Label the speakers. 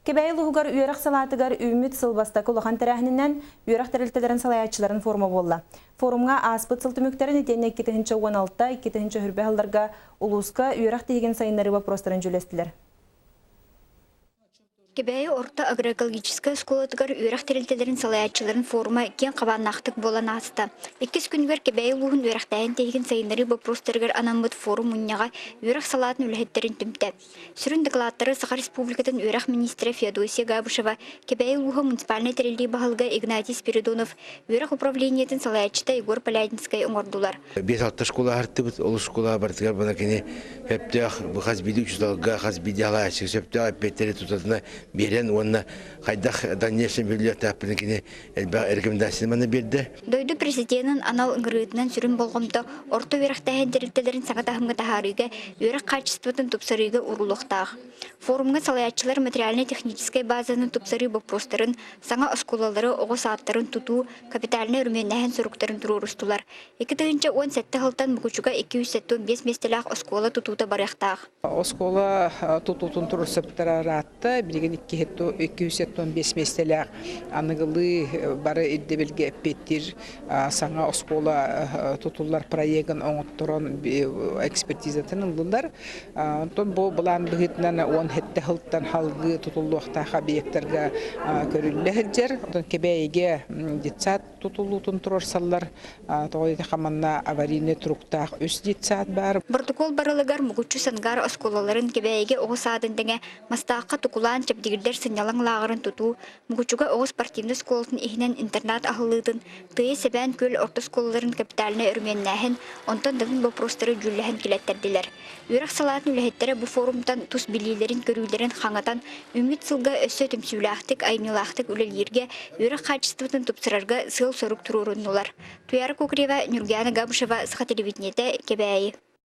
Speaker 1: Кэбээйи улууһугар үөрэх салаатыгар үүммүт сыл бастакы улахан тэрээһининэн үөрэх тэрилтэлэрин салайааччыларын форума буолла. Форумҥа ааспыт сыл түмүктэрин итиэннэ 2016, 2020 сылларга улууска үөрэх тиһигин сайыннарыы боппуруостарын дьүүллэстилэр.
Speaker 2: Кэбээйи орто агроэкологическай оскуолатыгар үөрэх тэрилтэлэрин салайааччыларын форума киэҥ хабааннаахтык буолан ааста. Иккис күнүгэр Кэбээйи улууһун үөрэхтээһин тиһигин сайыннарыы боппуруостарыгар анаммыт форум мунньаҕа үөрэх салаатын үлэһиттэрин түмтэ. Сүрүн дакылааттары Саха Республикатын үөрэх миниистирэ Феодосия Габышева, Кэбээйи улууһа муниципальнай тэриллии баһылыга Игнатий Спиридонов, үөрэх управлениетын салайааччыта Егор Полядинскай оҥордулар.
Speaker 3: 5-6 школа аһартыбыт, ол школа барытыгар бана кини сөптөөх хас биирдии учууталга, хас биирдии алааччыга сөптөөх эппиэттэри тутатына биэрэн уонна хайдах дальнейшем биллиэхтээхпин кини элбэх рекомендацияны манна биэрдэ.
Speaker 2: Дойду президенин анал ыҥырыытынан сүрүн болҕомто орто үөрэхтээһин тэрилтэлэрин саҥа таһымҥа таһаарыыга, үөрэх хаачыстыбатын тупсарыыга уурулуохтаах. Форумҥа салайааччылар материальнай-техническэй базаны тупсарыы боппуруостарын, саҥа оскуолалары, оҕо саадтарын тутуу, капитальнай өрөмүөннээһин соруктарын туруорустулар. 2017 сылтан Мукучуга 275 миэстэлээх оскуола тутуута барыахтаах.
Speaker 4: Оскуола тутуутун туруорсубуттара ыраатта. Билигин 275 миэстэлээх аныгылыы бары ирдэбилгэ эппиэттиир саҥа оскуола тутуллар проегын оҥотторон экспертизатын ыллылар. Онтон бу былаан быһыытынан 17 сылтан салгыы тутуллуохтаах объектарга көрүллэ сылдьар. Онтон Кэбээйигэ детсад тутуллуутун туруорсаллар. Тоҕо диэтэххэ манна аварийнай туруктаах үс детсад баар.
Speaker 2: Боротокуол барылыгар Мукуччу Сангаар оскуолаларын Кэбээйигэ оҕо саадын тэҥэ Мастаахха Тукулаан чэбдигирдэр сынньалаҥ лааҕырын тутуу, Мукучуга оҕо спортивнай оскуолатын иһинэн интернат аһыллыытын, Тыйа Сэбээн Күөл орто оскуолаларын капитальнай өрөмүөннээһин, онтон да атын боппуруостары дьүүллэһэн килэттэрдилэр. Үөрэх салаатын үлэһиттэрэ бу форумтан тус билиилэрин-көрүүлэрин хаҥатан, үүммүт сылга өссө түмсүүлээхтик, айымньылаахтык үлэлииргэ, үөрэх хаачыстыбатын тупсарарга сыал-сорук туруоруннулар. Туяра Кукрева, Нюргуяна Габышева, Саха телевидениетэ, Кэбээйи.